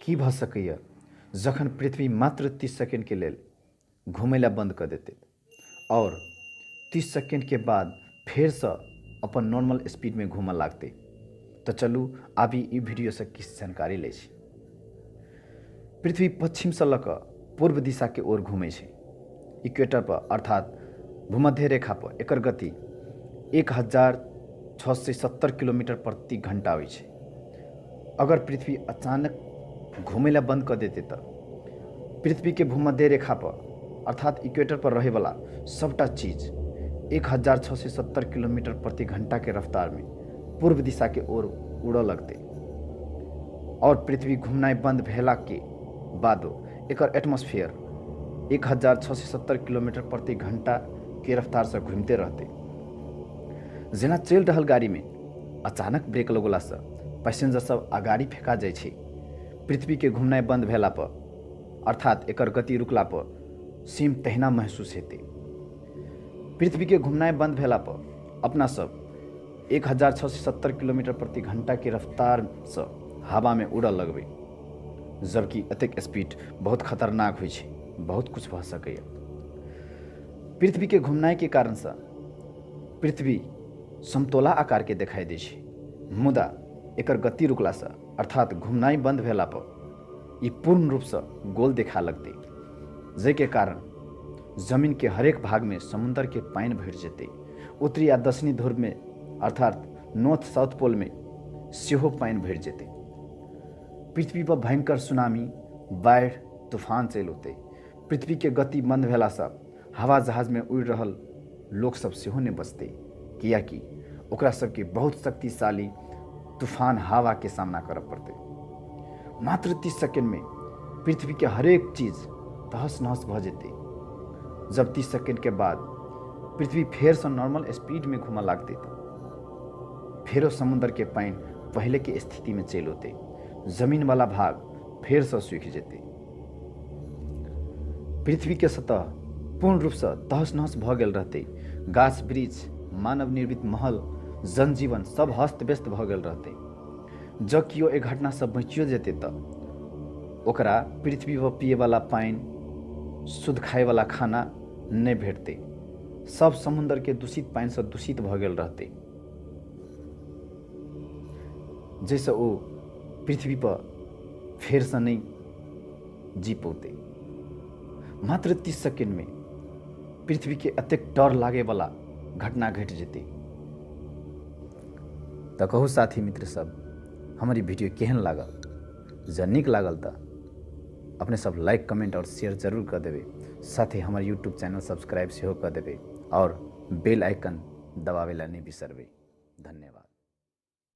की भऽ सकैए जखन पृथ्वी मात्र 30 सेकेंडके लेल घुमै लए बंद कऽ देतै आओर 30 सेकेंडके बाद फेरसँ अपन नॉर्मल स्पीडमे घूमऽ लागतै। तऽ चलू आब ई वीडियोसँ किछु जानकारी लै छी। पृथ्वी पश्चिमसँ लऽ कऽ पूर्व दिशाके ओर घूमै छै। इक्वेटर पर अर्थात भूमध्य रेखा पर एकर गति 1670 किलोमीटर प्रति घंटा होइ छै। अगर पृथ्वी अचानक घूमै लए बंद कऽ देतै तऽ पृथ्वीके भूमध्य रेखा पर अर्थात इक्वेटर पर रहैवला सबटा चीज 1670 किलोमीटर प्रति घंटाके रफ्तारमे पूर्व दिशाके ओर उड़ऽ लगतै और पृथ्वी घुमनाइ बंद भेलाके बादो एकर एटमॉस्फेयर 1670 किलोमीटर प्रति घंटाके रफ्तारसँ घुमिते रहतै। जेना चलि रहल गाड़ीमे अचानक ब्रेक लगोलासँ पैसेंजर सब अगाड़ी फेका जाइ छै, पृथ्वीके घुमनाइ बंद भेला पर अर्थात एकर गति रुकला पर सेम तहिना महसूस हेतै। पृथ्वीके घुमनाइ बंद भेला पर अपना सब 1670 किलोमीटर प्रति घंटाके रफ्तारसँ हवामे उड़ऽ लगबै, जबकि एतेक स्पीड बहुत खतरनाक होइ छै, बहुत कुछ भऽ सकैए। पृथ्वीके घुमनाइके कारणसँ पृथ्वी समतोला आकारके देखाइ दै छै, मुदा एकर गति रुकलासँ अर्थात घुमनाइ बंद भेला पर ई पूर्ण रूपसँ गोल देखा लगतै, जाहिके कारण जमीनके हरेक भागमे समुद्रके पानि भरि जेतै। उत्तरी आ दक्षिणी ध्रुवमे अर्थात नॉर्थ साउथ पोलमे सेहो पानि भरि जेतै। पृथ्वी पर भयंकर सुनामी, बाढ़ि, तूफान चलि औतै। पृथ्वीके गति बंद भेलासँ हवा जहाजमे उड़ि रहल लोकसब सेहो नहि बचतै, कियाकि ओकरा सबके बहुत शक्तिशाली तूफान हवाके सामना करऽ पड़तै। मात्र 30 सेकेंडमे पृथ्वीके हरेक चीज तहस नहस भऽ जेतै। जब 30 सेकेंडके बाद पृथ्वी फेरसँ नॉर्मल स्पीडमे घूमऽ लागतै तऽ फेरो समुद्रके पानि पहिलेके स्थितिमे चलि औतै। जमीनवला भाग फेरसँ सूखि जेतै। पृथ्वीके सतह पूर्ण रूपसँ तहस नहस भऽ गेल रहतै। गाछ वृक्ष, मानव निर्मित महल, जनजीवन सब हस्त व्यस्त भऽ गेल रहतै। जँ केओ एहि घटनासँ बचियो जेतै तऽ ओकरा पृथ्वी पर पियैवला पानि, शुद्ध खायवला खाना नहि भेटतै। सब समुद्रके दूषित पानिसँ दूषित भऽ गेल रहतै, जाहिसँ ओ पृथ्वी पर फेरसँ नहि जी पौतै। मात्र 30 सेकेंडमे पृथ्वीके एतेक डर लागैवला घटना घटि जेतै। तऽ कहू साथी मित्र सब, हमर ई वीडियो केहन लागल? जँ नीक लागल तऽ अपने सब लाइक, कमेंट और शेयर जरूर कऽ देबै। साथे हमर यूट्यूब चैनल सब्सक्राइब सेहो कऽ देबै और बेल आइकन दबाबै लए नहि बिसरबै। धन्यवाद।